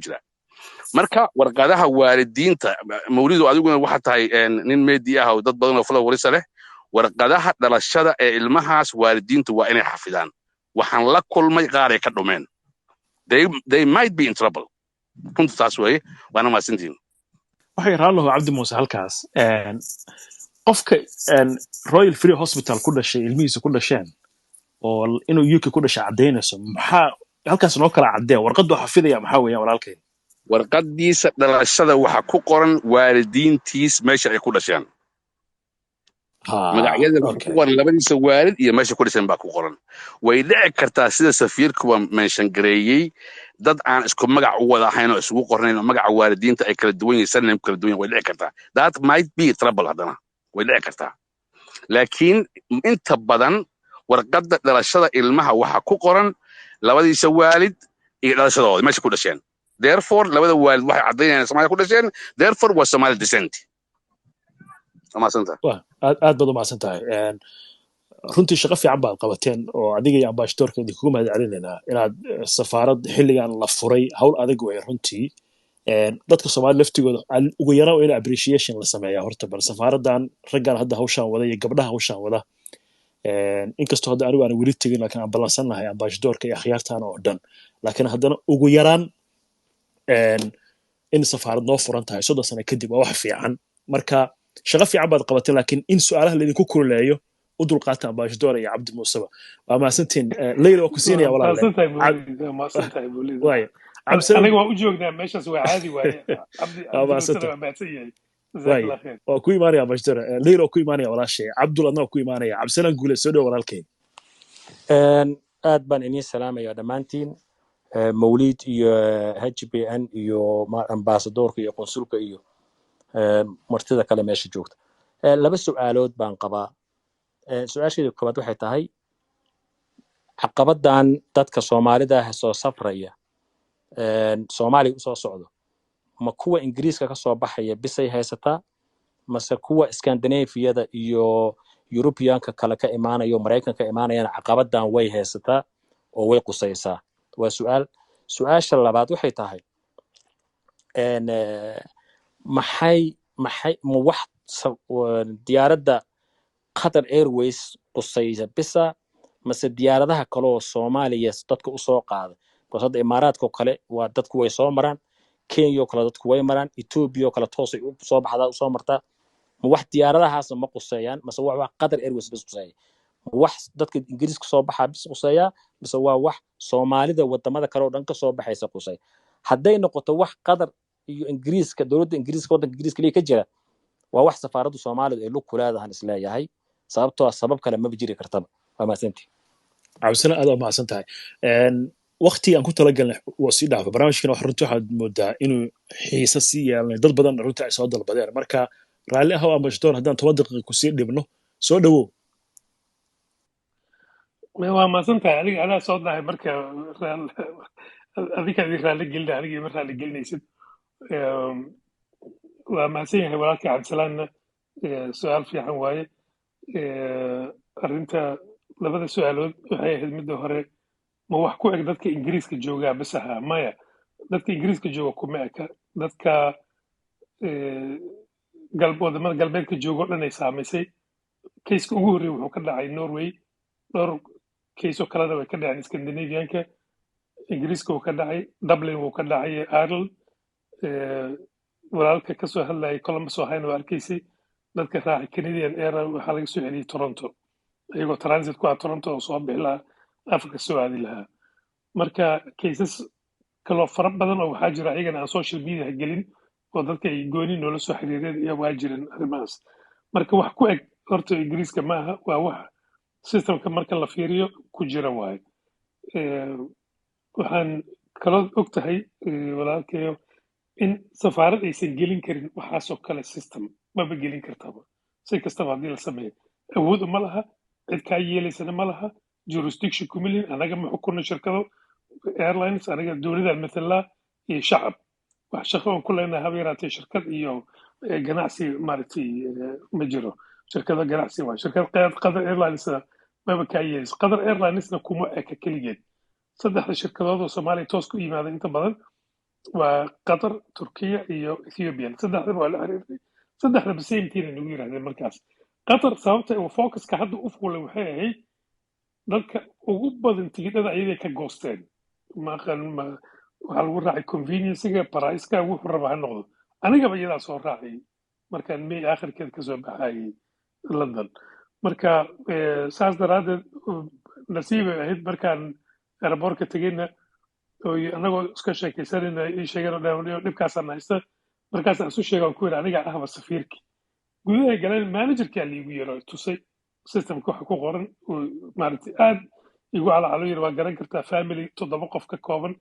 Jira marka warqadaha waalidiinta. Mawlidu, adiguna waxaa tahay nin media ah oo dad badan oo followers leh. Warqadaha dhalashada ee ilmahaas waalidiintu waa inay xafidaan. Waxaan la kulmay qaar ay ka dhumeen. They might be in trouble. Runta taas weeye, waana mahadsantihiin. Waxay raallahu, Cabdi Muuse, halkaas qofka Royal Free Hospital ku dhashay, ilmihiisa ku dhasheen oo inuu UK ku dhashay caddaynayso, maxaa halkaas noo kala caddee? Warqaddu xafidaya maxaa weeyaan, walaalkay? Warqadiisa dhalashada waxa ku qoran waalidiintiis meesha ay ku dhasheen, magacyada waxa ku qoran labadiisa waalid iyo meesha ku dhasheen baa ku qoran. Way dhici kartaa, sida safiirkuba mention gareeyey, dad aan isku magac u wada ahayn oo isugu qornayn oo magaca waalidiinta ay kala duwan yihiin, surname kala duwan yihiin. Way dhici kartaa. That might be trouble. Haddana way dhici kartaa, laakiin inta badan warqadda dhalashada ilmaha waxa ku qoran labadiisa waalid iyo dhalashadooda, meesha ku dhasheen. Therefore, labada waalid waxay caddaynayaan Soomaaliya ku dhasheen, therefore waa Somali descent. Waa mahadsantahay. Waa aad aad baad u mahadsan tahay. Runtii shaqo fiican baad qabateen oo adiga iyo ambassadorka idinkugu mahad celinaynaa inaad safaarad xilligan la furay. Hawl adag wey runtii. Dadka Soomaali laftigooda ugu yaraan waa in appreciation la sameeyaa horta. Bal safaaraddan, raggan hadda hawshaan wada iyo gabdhaha hawshaan wada, inkastoo hadda anigu aan weli tegin, laakiin aan ballansannahay ambassadorka iyo akhyaartan oo dhan, laakiin haddana ugu yaraan in safaarad noo furan tahay 30 sano kadib waa wax fiican. Marka shaqo fiican baad qabatay, laakiin in su'aalaha laydinku kululeeyo u dulqaata. Ambassador iyo Cabdi Muuseba waa mahadsantihiin. Leyla, waa ku siinaya, walaale. Mahadsantahay, Mawlid, waa mahadsantahay, Mawlid. Waaya, Cabdisalaam. Aniga waan u joognaa meeshaas, waa caadi waaye. Cabdi Waa Cabdi Muusena mahadsantahay. waa mahadsan yahay. Waaya, Jazakallah khair. Waa ku imaanaya, ambassador. Leyla waa ku imaanaya, walaashay. Cabdul, adna waa ku imaanaya. Cabdisalaam Guule, soo dhow, walaalkay. Aad baan idiin salaamaya dhammaantiin, Mawlid iyo HBN iyo ambassadorka iyo qonsulka iyo martida kale meesha joogta. Laba su'aalood baan qabaa. Su-aasheeda koowaad waxay tahay caqabadan dadka Soomaalida ah soo safraya, Soomaaliya usoo socdo, ma kuwa Ingiriiska ka soo baxaya bisay haysataa, mase kuwa Scandinaviyada iyo Europeanka kale ka imaanaya oo Maraykanka imaanayana caqabadan way haysataa oo way qusaysaa? Waa su'aal. Su-aasha labaad waxay tahay maxay ma wax diyaaradda Qatar Airways qusaysa bisa, mase diyaaradaha kale oo Soomaaliya dadka usoo qaada? Because hadda Imaaraadka oo kale waa dadku way soo maraan, Kenya oo kale dadku way maraan, Ethiopia oo kale toosay u soo baxdaa, usoo martaa. Ma wax diyaaradahaasna ma quseeyaan, mase waa wax Qatar Airways bis quseeya? Ma wax dadka Ingiriiska soo baxaa bis quseeyaa, mise waa wax Soomaalida wadamada kale oo dhan ka soo baxaysa quseeya? Hadday noqoto wax Qatar iyo Ingiriiska, dowladda Ingiriiska, waddanka Ingiriiska kaliya ka jira, waa wax safaaraddu Soomaalidu ay lug ku leedahan isleeyahay, sababtoo ah sabab kale maba jiri kartaba. Waa mahadsantihi. Cabdisalaam, aad waa mahadsan tahay. Waqtigii aan ku talagalnay waa sii dhaafay. Barnaamijkan wax runtii waxaad moodaa inuu xiise sii yeelanay, dad badan runtii ay soo dalbadeen. Marka raalli ahow, ambassador, haddaan 10 daqiiqa kusii dhibno. Soo dhowow. Waa mahadsan tahay. Adiga adaa soo dahay, marka adika idin raalli gelina, aniga ima raalli gelinaysid. Waa mahadsan yahay walaalkii Cabdisalaamna. Su-aal fiican waaye. Arrinta labada su-aalood waxay ahayd, midda hore, ma wax ku eg dadka Ingiriiska joogaa bas ahaa? Maya, dadka Ingiriiska jooga kuma eka. Dadka wadamada galbeedka jooga o dhan ay saamaysay. Caseka ugu horreeyay wuxuu ka dhacay Norway, dhowr case oo kalena way ka dhaceen Scandinavianka. Ingiriiska wuu ka dhacay, Dublin wuu ka dhacay, Ireland. Walaalka ka soo hadlayay Columbus, Ohio, waa arkaysay dadka raacay Canadian Air waxaa laga soo celiyey Toronto, iyagoo transit ku ah Toronto oo soo bixi lahaa, Africa soo aadi lahaa. Marka cases kaloo fara badan oo waxaa jira iyagana aan social media gelin oo dadka ay gooni noola soo xiriireen iyo waa jiran arrimahaas. Marka wax ku eg horta Ingiriiska ma aha, waa wax systemka marka la fiiriyo ku jira waaye. Waxaan kaloo og tahay, walaalkayo, in safaarad aysan gelin karin waxaasoo kale. System maba gelin kartaba. Si kastaba haddii la sameeyo, awood uma laha, cid kaa yeelaysana ma laha, jurisdiction kuma lihin. Anaga ma xukunno shirkado airlines, anaga dowladaan mathalaa iyo shacab. Wax shaqo oon ku leenahay haba yaraatee shirkad iyo ganacsi maaragtay ma jiro. Shirkado ganacsi waa shirkad Qatar Airlinesna maba kaa yeelayso. Qatar Airlinesna kuma eka keligeed. Saddexda shirkadood oo Soomaaliya toos ku yimaada inta badan. Waa Qatar, Turkiya iyo Ethiopian. Saddexdaba waa la xiriirnay, saddexdaba same thing ay nagu yidhahdeen. Markaas Qatar sababta uu focuska hadda u fuulay waxay ahayd dadka ugu badan tigidhada ayaday ka goosteen. Maqan ma waxaa lagu raacay conveniencega, priceka, wuxuu raba ha noqdo. Anigaba iyadaa soo raacay markaan May aakhirkeed kasoo baxayay London. Marka saas daraaddeed nasiibay ahayd markaan airportka tegeyna oo anagoo iska sheekaysanayna ii sheegeen oo dhan dhibkaasaan haysta. Markaasaan isu sheega ku yidhi aniga ahba safiirki. Gudaha galeen, managerkaa liigu yeero, tusay systemka waxa ku qoran. Maaragtay, aad igu calacalo yiri, waa garan kartaa family toddoba qof ka kooban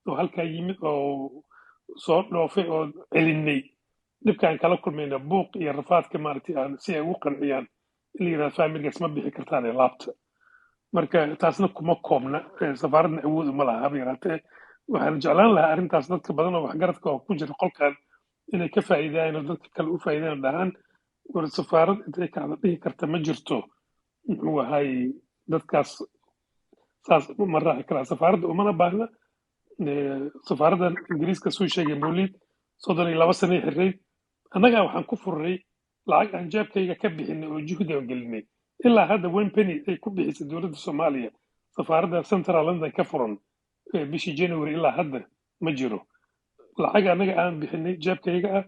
oo halkaa yimid oo soo dhoofay oo celinay, dhibkaan kala kulmayna, buuq iyo rafaadka, maaragtay, aan si ay ugu qanciyaan in la yidhahdo familygaas ma bixi kartaan ee laabta. Marka taasna kuma koobna, safaaradna awood uma laha haba yaraatee. Waxaan jeclaan lahaa arrintaas dadka badan oo waxgaradka oo ku jira qolkan inay ka faa'iidaan oo dadka kale u faa'iidaan oo dhahaan, war safaarad intay kacda dhihi karta ma jirto. Muxuu ahay, dadkaas saas ma raaci karaa, safaaradda umana baahna. Safaaraddan Ingiriiska suu sheegay Mawlid, 32 sanay xirrayd. Annagaa waxaan ku furray lacag aan jeebkayga ka bixinay oo juhdi aan gelinay. Ilaa hadda one penny ay ku bixisay dowladda Soomaaliya safaaradda Central London ka furan bishii January ilaa hadda ma jiro. Lacag annaga aan bixinay jeebkayga ah,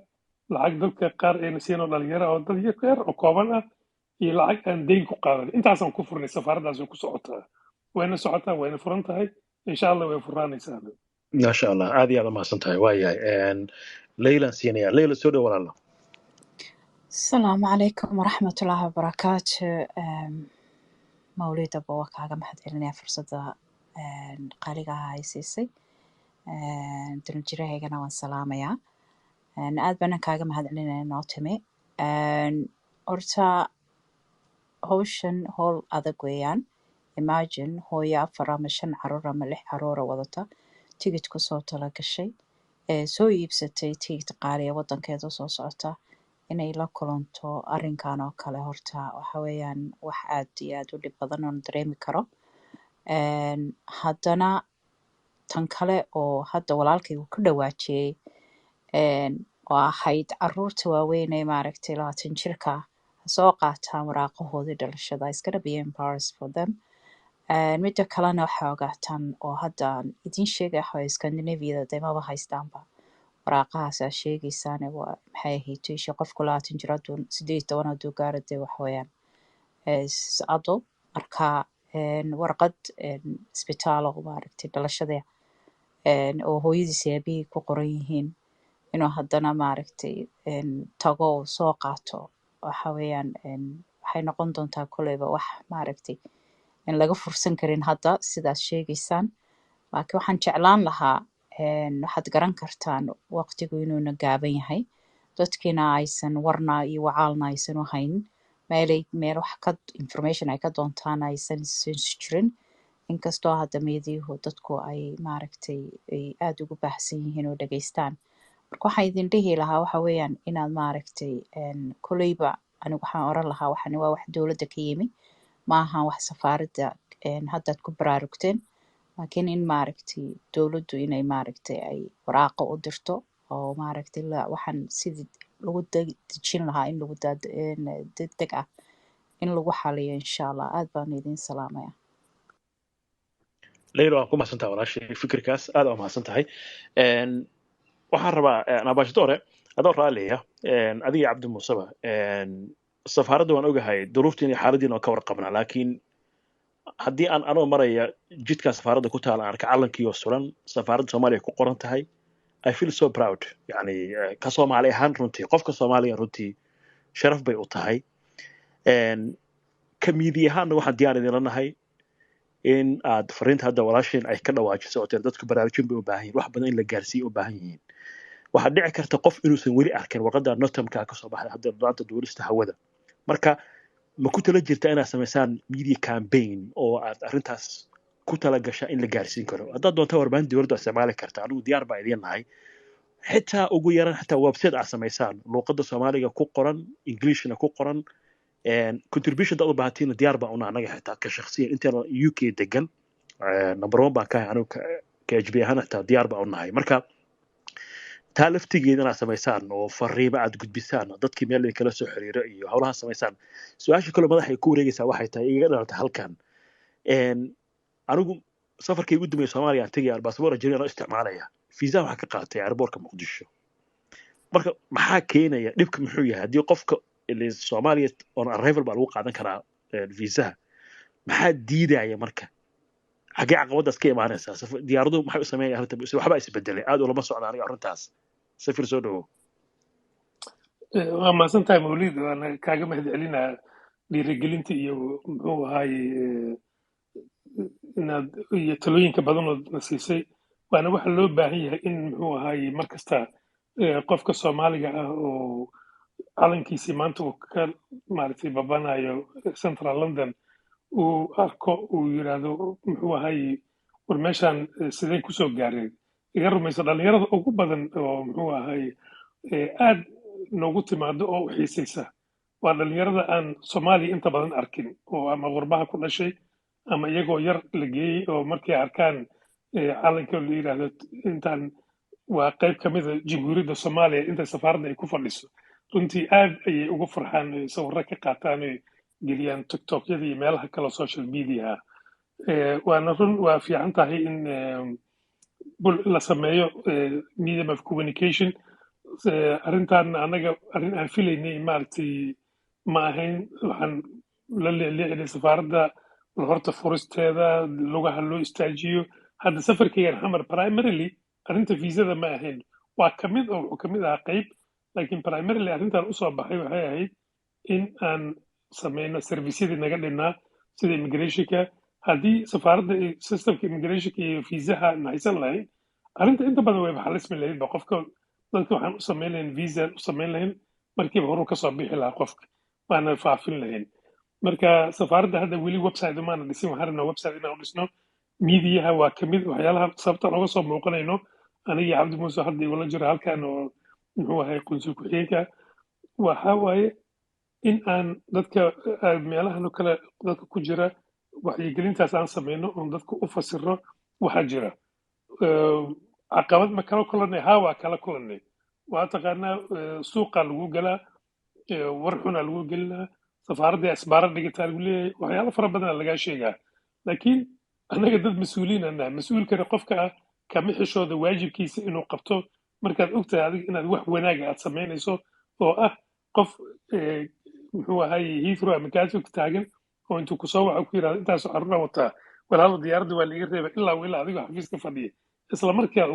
lacag dadka qaar ayna siin oo dhalinyaro oo dad yar oo kooban ah, iyo lacag aan deyn ku qaadan, intaasaan ku furnay. Safaaraddaas way ku socotaa, wayna socotaa, wayna furan tahay, insha Allah way furaanaysaa. Maasha Allah, aad iyo aad umahadsan tahay. Waayahay, Leylan siinaya. Leyla, soo dhow walaala. Asalaamu calaykum waraxmatullaahi wabarakaatu. Mawlidaba waa kaaga mahad celinaya fursadda qaaliga ah ay siisay. Danjirahaygana waan salaamayaa. Aad baanan kaaga mahad celinaya noo timi. Horta hawshan howl adag weeyaan. Imagine hooyo afar ama shan caruur ama lix caruura wadata, tigid kusoo tala gashay, ee soo iibsatay tigid qaaliya, wadankeeda soo socota, inay la kulanto arrinkan oo kale, horta waxa weeyaan wax aad iyo aad u dhib badan oon dareemi karo. Haddana tan kale oo hadda walaalkay uu ka dhawaajiyey oo ahayd caruurta waaweyn ee maaragtay 20 jirka ah ha soo qaataan waraaqahoodii dhalashada. It's gonna be embarrassed for them. Midda kalena waxay ogaataan oo hadda aan idiin sheegay waxa waye Scandinaviada dee maba haystaanba waraaqahaas aa sheegaysaane. Waa maxay ahayd tiisha qofku 20 jir hadduu, 18 hadduu gaaro, dee waxa weeyaan is adult. Marka warqad isbitaal oo maaragtay dhalashada oo hooyadiis iyo aabihii ku qoran yihiin inuu haddana maaragtay tago oo soo qaato, waxa weeyaan waxay noqon doontaa koleyba wax maaragtay in laga fursan karin hadda sidaad sheegaysaan. Laakiin waxaan jeclaan lahaa waxaad garan kartaan waqtigu inuuna gaaban yahay, dadkiina aysan warna iyo wacaalna aysan u hayn, meelay meel wax ka information ay ka doontaan aysan jirin, inkastoo hadda meediyuhu dadku ay maaragtay ay aada ugu baahsan yihiin oo dhageystaan. Marka waxaan idin dhihi lahaa waxa weeyaan inaad maaragtay koleyba anigu waxaan oran lahaa waxani waa wax dowladda ka yimi, maaha wax safaaradda haddaad ku baraarugteen, laakiin in maaragtay dowladdu inay maaragtay ay waraaqo u dirto oo maaragtay waxaan sidii lagu dejin lahaa in lagu daad degdeg ah in lagu xaliyo, insha Allah. Aad baan idin salaamaya. Leyla, waan ku mahadsan tahay walaashay, fikirkaas aad waa mahadsan tahay. Waxaan rabaa ambassador, adoo raalliya, adiga Cabdi Muuseba, safaaradda waan ogahay duruuftiin iyo xaaladiin oo ka warqabnaa, laakiin haddii aan anoo maraya jidkaa safaaradda ku taala aan arka calankii oo suran, safaaradda Soomaaliya ku qoran tahay, I feel so proud. Yani ka Soomaali ahaan runtii, qofka Soomaaliya runtii sharaf bay u tahay. Ka media ahaanna waxaan diyaar idinla nahay in aad fariinta hadda walaasheen ay ka dhawaajiso oo tiri dadku baraarujin bay u baahan yihiin, wax badan in la gaarsiiyo u baahan yihiin. Waxaa dhici karta qof inuusan weli arkin warqadda NOTAMka ka soo baxday hadda laanta duulista hawada. Marka ma ku tala jirta inaad samaysaan media campaign oo aad arrintaas ku tala gashaa in la gaarsiin karo? Haddaad doonta warbaahin dowladda isticmaali karta, anigu diyaar baa idiin nahay. Xitaa ugu yaran xitaa website aad samaysaan luuqadda Soomaaliga ku qoran, Englishna ku qoran, contribution dad u baahatiina diyaar baan una anaga xitaa ka shakhsiyan inteena UK degan, number one baan ka ahay anigu ka HB ahaan, xitaa diyaar baan u nahay. Marka Taa laftigeeda inaad samaysaan oo fariimo aad gudbisaan, dadkii meel idinkala soo xiriiro iyo howlaha samaysaan. Su-aasha kale madaxa ay ku wareegaysaa waxay tahay igaga dhalatay halkan. Anigu safarkii ugu dambeeyay Soomaaliya aan tegaya, basaboor ajnabi anoo isticmaalaya, fiisaha waxaa ka qaatay airportka Muqdisho. Marka maxaa keenaya dhibka? Muxuu yahay haddii qofka Soomaaliya on arrival baa lagu qaadan karaa viisaha, maxaa diidaya? Marka xaggee caqabadaas ka imaanaysaa? Diyaaraduhu maxay u sameynaya arrinta? Waxbaa isbedelay, aad ulama socda aniga arrintaas. Safir, soo dhawow. Waa mahadsan tahay, Mawlid. Waana kaaga mahad celinaa dhiirigelinta iyo, muxuu ahaaye, inaad iyo talooyinka badan oo na siisay. Waana waxa loo baahan yahay in, muxuu ahaaye, mar kasta qofka Soomaaliga ah oo calankiisii maanta uu ka maaragtay babanayo Central London uu arko, uu yiraahdo, muxuu ahaaye, war meeshaan sideen kusoo gaaray? Iga rumayso, dhalinyarada ugu badan oo, muxuu ahaaye, aad noogu timaado oo u xiisaysa waa dhalinyarada aan Soomaaliya inta badan arkin, oo ama qurbaha ku dhashay ama iyagoo yar la geeyey, oo markay arkaan calanka la yidhaahdo intaan waa qayb ka mida Jamhuuriyadda Soomaaliya, inta safaaradda ay ku fadhiso, runtii aad ayay ugu farxaan, sawirro ka qaataan oy geliyaan TikTokyada iyo meelaha kale, social media. Waana run, waa fiican tahay in la sameeyo medium of communication. Arrintan annaga arrin aan filaynay maaragtay ma ahayn. Waxaan la leeleecinay safaaradda horta furisteeda lugaha loo istaajiyo. Hadda safarkaygan Xamar primarily arrinta viisada ma ahayn, waa kamid oo wuxuu kamid ahaa qayb, laakiin primarily arrintan usoo baxay waxay ahayd in aan sameyno servisyadii naga dhinnaa sida immigrationka. Haddii safaaradda systemka immigrationka iyo viisaha aan haysan lahayn, arrinta inta badan wayba xalismi lahayd ba. Qofka dadka waxaan u samayn lahayn visa u samayn lahayn, markiiba horuu kasoo bixi lahaa qofka, waana faafin lahayn. Marka safaaradda hadda weli website umaana dhisin. Waxaan rabnaa website inaan u dhisno. Miidiyaha waa kamid waxyaalaha sababtaan uga soo muuqanayno, anigii Cabdi Muuse hadda igula jiro halkan oo, muxuu ahay, qunsul ku-xigeenka. Waxa waaye in aan dadka meelahan oo kale dadka ku jira wacyigelintaas aan sameyno, oon dadka u fasirno waxaa jira. Caqabad ma kala kulanay? Haa, waa kala kulanay. Waa taqaanaa, suuqa lagu galaa, war xunaa lagu gelinaa, safaaradda asbaara dhigataa lagu leeyahay, waxyaalo fara badana lagaa sheegaa. Laakiin annaga dad mas-uuliyiin aan nahay. Mas-uulkana qofka ah kama xishooda waajibkiisa inuu qabto. Markaad ogtahay adiga inaad wax wanaaga aad samaynayso, oo ah qof muxuu ahaye, Heathrow ama Gatwick taagan oo intuu kusoo waxa ku yidhahdo, intaasoo carruura wataa, walaalo, diyaaradda waa laiga reebay, ilaa ilaa adigoo xafiiska fadhiya isla markii aad